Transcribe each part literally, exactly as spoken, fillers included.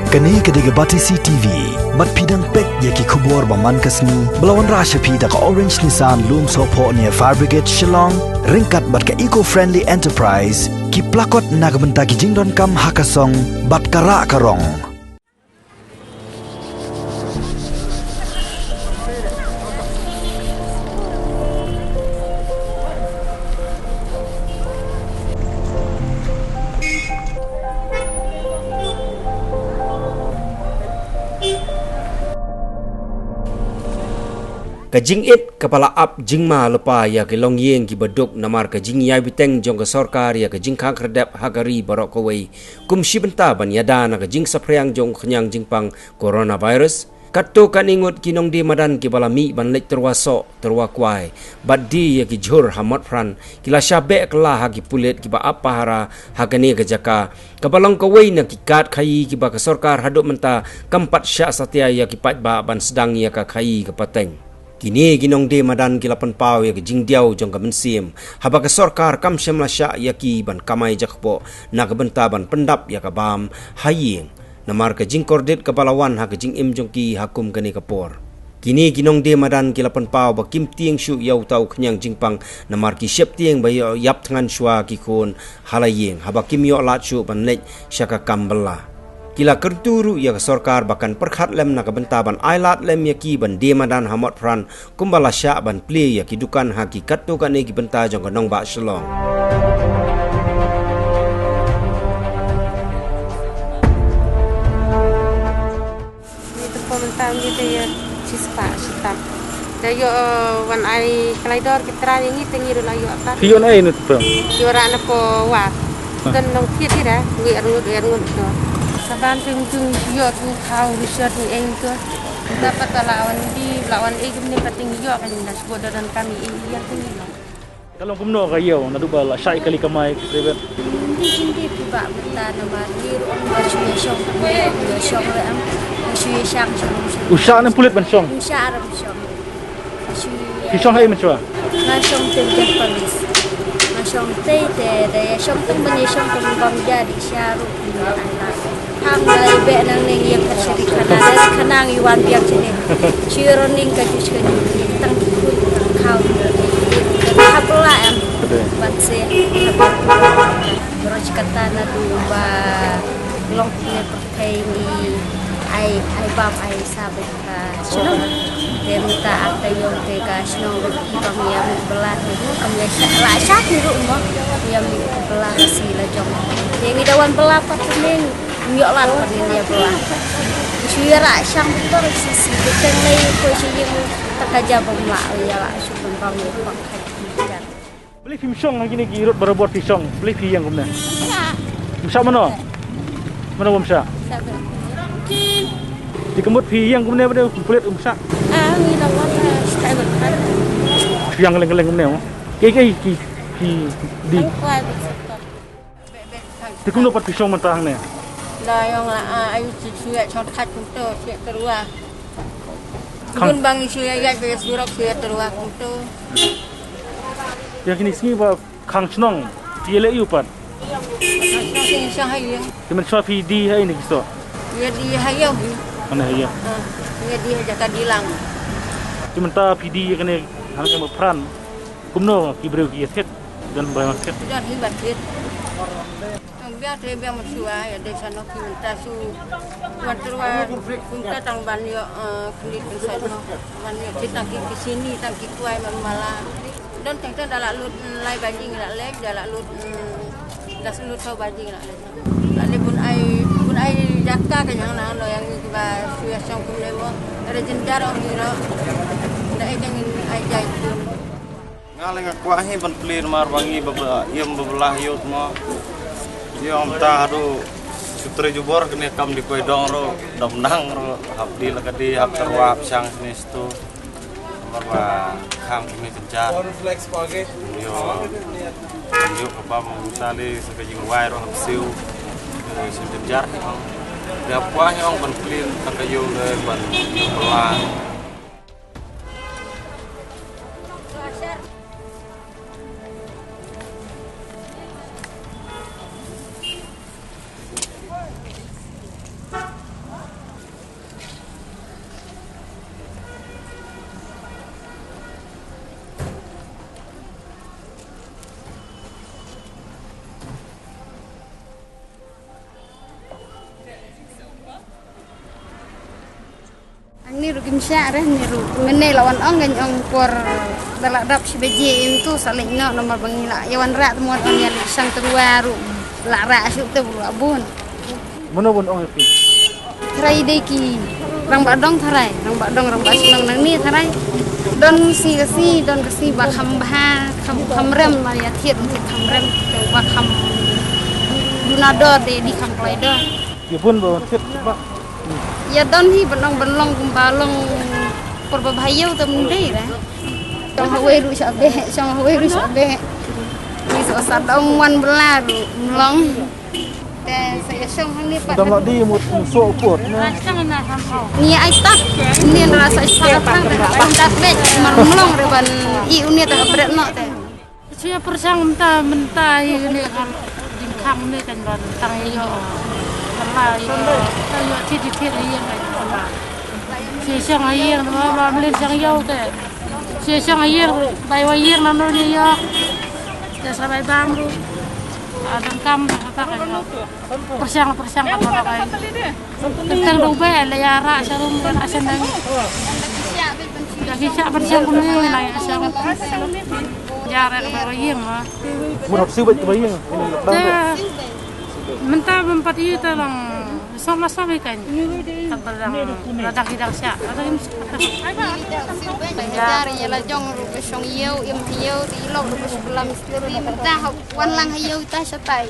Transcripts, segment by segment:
Kane ka dei ka Batesi T V. Bad phi dang peit ïa ki khubor ba man ka sngi ba la wanrah sha phi da ka Orange Nissan Lumsohphoh near Fire Brigade Shillong, ryngkat bad ka Eco Friendly Enterprise, ki plakot na ka bynta ki jingdonkam ha ka song bad ka rah ka rong. Ka jingit kaba la ap jingma lypa ïa ki longïing kiba duk namar ka jingïai bteng jong ka sorkar ïa ka jingkhang khyrdep ha ka ri baroh kawei, kum shi bynta ban ïada na ka jingsaphriang jong u khñiang jingpang coronavirus. Katto katne ngut ki nongdie madan kiba la mih ban leit tyrwa soh tyrwa kwai bad die ïa ki jhur ha Motphran, ki la shah beh kylla ha ki pulit kiba ap pahara ha kane ka jaka, kaba long kawei na ki kad khaïi kiba ka sorkar haduh mynta kam pat shah satia ïa ki paidbah ban sdang ïa ka khaïi ka pateng. Kine ki nongdie madan ki la pynpaw ïa ka jingdiaw jong ka mynsiem haba ka sorkar kam shym la shah ïa ki ban kamai jakpoh na ka bynta ban pyndap ïa ka bam ha ïing namar ka jingkordit kaba la wan ha ka jingim jong ki ha kum kane ka por. Kine ki nongdie madan ki la pynpaw ba kim tieng shuh ïa uta u khñiang jingpang namar ki sheptieng ba ïoh ïap thngan shuwa ki khun ha la ïing haba kim ïoh lad shuh ban leit sha ka kam bylla. Ki la kyntu ruh ïa ka sorkar ba kan pyrkhat lem na ka bynta ban ai lad lem ïa ki ban die madan ha Motphran, kumba la shah ban plie ïa ki dukan ha ki katto katne ki bynta jong ka nongbah Shillong. Ngi te pom mynta ngi te ïa shispah shitam. Te ïoh, eh, wan ai khlaidor ki trai ngi te ngi ruh la ïoh tat. Phi ïoh ai na te pom? Ïoh rah na po war. Ah. Ten nong thied ira, ngi arngut, ngi arngut to. Ka bam te ngi ïoh tu khau ngi shot ngi eng to. Dapat la wan di, la wan ei kumne pat ngi ïoh kan ngi nas boda dan kami ei ïa te ngi ïoh. Ka long kumno ka ïew naduh ba la shah ïa ka kali kamai ki private? Ngi jin di phi ba mynta namar ngi ruh ong ba shu ïa shong, ïa shong re am, ba shu ïa shang shong shong. U shah ne pulit ban shong? U shah re ban shong. Ba shu ïa. Phi shong ha ei mynshuwa? Nga shong te u jan palis. Nga shong te te da ïa shong tang ban ïa shong tang ban ja di sha ruh. Hang da i beh nang ning ïa ka shari khana, da khana ngi wan biang shini. Shi roning ka jush ka jush, tang ki khun, tang khaw. Ka hap la em. Ban se, hap la. Roj kata naduh ba long ne pyrthei ngi ai, ai bam, ai sabit. Shnong. Te mynta ar taïew te ka shnong ruh ki bam ïa mih bylla te ruh kam ïa shah, la shah ki ruh mo. Ïa mih bylla ka si la jong. Te ngi da wan bylla pat te ngi ïoh lad pat ngi ïa bylla. Shu ïa rah shang bor si si te teng lei ko shi ïing ta ka ja bam la ïa la shu bam bam ïa bam khat ki jar. Balei phim shong ha kine ki rud barabor phi shong? Balei phi ïeng kumne? Shah. Phim shah mano? Mano bym shah? Shah. Te ka mut phi ïeng kumne ba dei pulit um shah? Ah, ngi la wan, ah, shah wan. Phi ïeng leng leng kumne mo? Ki, ki, ki, ki, di. Ang kwai ba shah. Te kumno pat phi shong mynta hangne? La ïong la, ah, ayu chi chi ïa chon khat kumto, chi ïa tyrwa. Khang. Bun bang chi ïa ïa ba surok chi ïa tyrwa kumto. Ïa kine sngi ba khang shnong, phi ïa leh ayu pat? Khang shnong chi shong ha ïing. Te mynshuwa phi die ha ine ki shnong? Ïa die ha ïew hi. Mane ha ïew. Ah, ïa die ha jaka die lang. Te mynta phi die ïa kane hangne Motphran. Kumno ki briew ki ïa thied? Don ba ïa thied? Don hi ba thied. Biang te biang mynshuwa ïa dei shano ki mynta shu wan tyrwa kumta tang ban ïoh, eh, khyndiat pynshai mo. Ban ïoh thied tang ki, ki shini tang ki kwai man mala. Don teng teng da la lut, mm, lai baji ngi la leit, da la lut, mm, da shu lut saw baji ngi la leit. La leit bun ai, bun ai jaka ka jong nang no ïa ngi kiba shu ïa shong kumne mo. Da jynjar ong ngi no. Da ai ka ngi ai jai kum. Nga leh nga kwah hi ban plie namar ba ngi ba, ba ïem ba blah ïoh mo. Ïoh mynta haduh shu trei jubor kane kam di koi dong ruh, dom nang ruh, hap die la ka die, hap tyrwa, hap shang sini situ. Namar ba kham kine jynjar. Ïoh, ïoh ka bam sali sa ka jingwai ruh hap siew. Ïoh shu jynjar hi ong. Ïa kwah hi ong ban plie ta ka ïoh le ban ïoh blah. Ni ruh kim shah re, ni ruh. Mynne la wan ong, kan ong por da la dap shi baje im tu sa leit noh, namar ba ngi la ïa wanrah te mon ong ïa leit shang tyrwa ruh. La rah shuh te ruh la bun. Mano bun ong ïa phi? Tharai dei ki rangbah dong tharai, rangbah dong, rangbah shnong nangne tharai. Don shi ka shi, don ka shi ba kham bha, kham, kham rem, ba ïa thied, thied kham rem, ba kham duna dor, dei di kham kloi dor. Ïa bun ba thied ba. Ïa don hi ban ong ban long kumba long por ba bha ïew te ym dei re. Shong hawei ruh sha beh, shong hawei ruh sha beh. Ni sa sa dong wan bla ruh ym long. Te sa ïa shong hangne pat. Dam la di mut mut so put ne. Ni ai tak. Ni ra sa sa tak. Ban tak beh mar ym long re ban i une te bret noh te. Shu ïa pyrshang mynta, mynta hi ne ka jingkhang ne kan ban tang ïa ïoh. Mynta ïoh, ta ïoh thied thied ïa ïa kan. Shu ïa shong ïa ïa, ba, ba mlien shong ïa te. Shu ïa shong ïa ïa, bai wa ïa na no ïa ïa. Te sa bai bam ruh. A dang kam ba ka ta ka ïoh. Pyrshang, pyrshang ka ba ka ïoh. Tang dang ba la ïa rah sha rum kan asan dang. Ïa ki shah ban shong kumne la ïa shong. Ïa rah ka ba ïa ma. Mut hap siwet ka ba ïa. Te mynta bym pat ïa ta lang. Song la song ikan. Kat ba dang la dang hi dang shah. La dang hi dang shah. Jar ïa la jong ruh ba shong ïew, im ïew, ti lok ruh ba shong lam mistri. Mynta hap wan lang ha ïew ta shatai.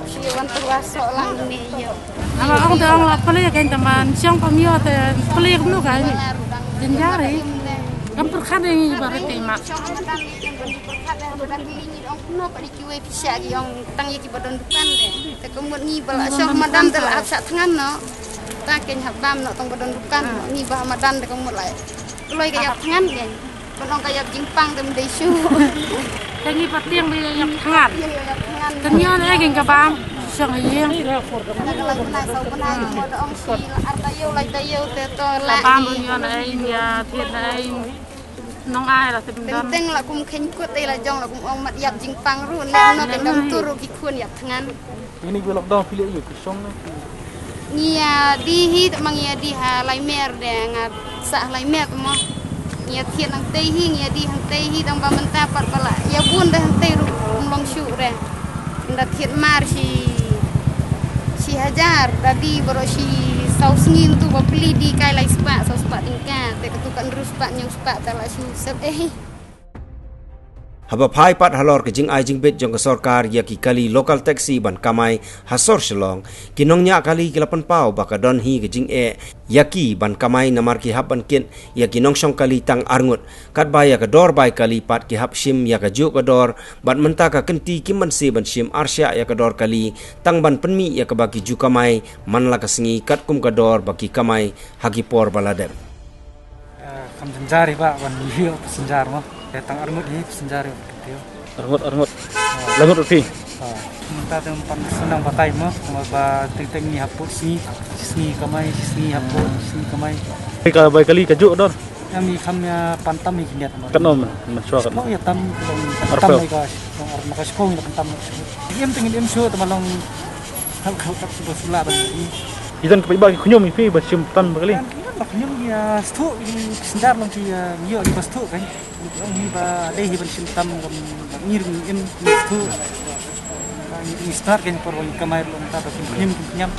Shi wan tu wa sok lang ne ïew. Ama ong te ong la pele kan teman, shong pam ïew te pele kumno kan. Jynjar hi. Kam pyrkhat ngi ba reti mak. Kumno pat kiwei pisa ki ong tang ïa ki ba don dukan de. Te ka mut ngi ba la shong madan te la hap shah thngan noh. Ta ken hap bam noh tang ba don dukan noh. Ngi ba madan te ka mut la kloi ka ïap thngan ken. Ban ong ka ïap jingpang te ym dei shuh. Te ngi pat tieng ba ïap thngan. Ïap thngan. Te ngi ong ai ken ka bam. Shong ïing. Na ka la bnai saw bnai ki mo da ong shi la ar taïew lai taïew te to la. Ka bam ngi ong ai ïa thied na ai. Nong ai la tip. Teng teng la kum khein kut ei la jong la kum ong mat ïap jingpang ruh ne no te dam tur ruh ki khun ïap thngan. Ini gue lockdown phi leh ïa ki shong ne. Ngi ïa di hi te ma ngi ïa di ha lai mer de nga sah ha lai mer te mo. Ngi ïa thied nang tei hi ngi ïa di hang tei hi tang ba mynta pat ba la ïa bun de hang tei ruh kum long shuh re. Nda thied mar shi shi hajar da di baroh shi saw sngi tu ba pli di kai lai spah saw spah tyngka te katu kan ru spah ñiew spah te la shu sep eh. Haba phai pat halor ka jingai jingbit jong ka sorkar ïa ki kali local taxi ban kamai ha sor Shillong, ki nongñiah kali ki la pynpaw ba ka don hi ka jingeh ïa ki ban kamai namar ki hap ban kit ïa ki nongshong kali tang arngut, katba ïa ka dor bai kali pat ki hap shim ïa ka juh ka dor, bad mynta ka kynti kim banse ban shim arshah ïa ka dor kali tang ban pynmih ïa kaba ki ju kamai man la ka sngi katkum ka dor ba ki kamai ha ki por ba la dep. Eh, kam jynjar hi ba ban ïoh passenger mo. Eh, tang arngut hi passenger hi. Arngut, arngut. Langut ruh phi. Mynta te pan sendang batai mo, kumba ba teng teng ni haput sngi, sngi kamai, sngi haput, sngi kamai. Ka bai kali ka juh dor. Ami kam ïa pan tam hi kyndiat mo. Katno man, man shwa katno. Shwa ïa tam, tam ka, ar na ka shkong ïa pan tam. Im teng im shu tam long. Hal hal kap shu ba sula ba ni. Idan ka ba ki khñium i phi ba shim tam ba kali. Ba khñium ïa sthu i sendar long ki ïa ïoh i ba sthu kan. Long hi ba dei hi ban shim tam kan ngir ni im ni sthu. Kan ni start kan por long kamai long ta ba ki khñium ki khñium.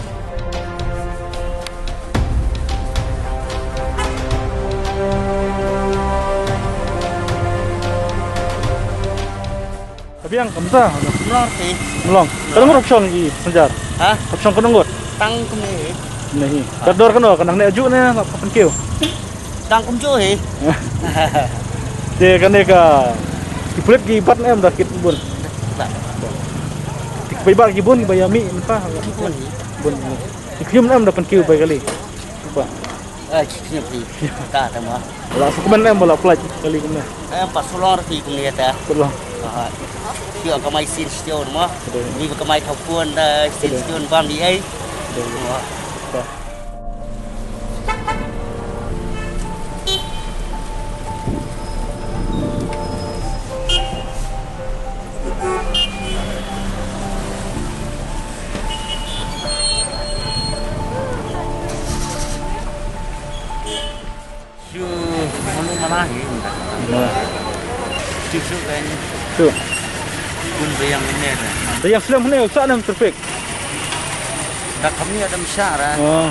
Ka biang kumta. Lor te. Mlong. Ka dang rup shong i sendar. Ha? Rup shong ka ngut. Tang kumne. Nahi. Ka dor kano ka nang ne aju ne la ka pynkiew. Tang kumju hi. Te kane ka ki pulit ki bat ne em da kit bun. Ba. Te ki bai ba ki bun ki bai ami mynta. Bun. Ki khñium ne em da pynkiew bai kali. Ba. Eh, ki khñium phi. Ka ta ma. La su kmen em la plaj kali kumne. Eh, pa sulor phi kumne ta. Sulor. Ah. Ki kamai sin stion ma. Ni kamai thapun da sin stion bam ni ai. Shu malu malahi. Shu shu kan. Shu. Kun bayang ini dah. Bayang film ini usah nam trafik. Dah kami ada masyarakat. Oh.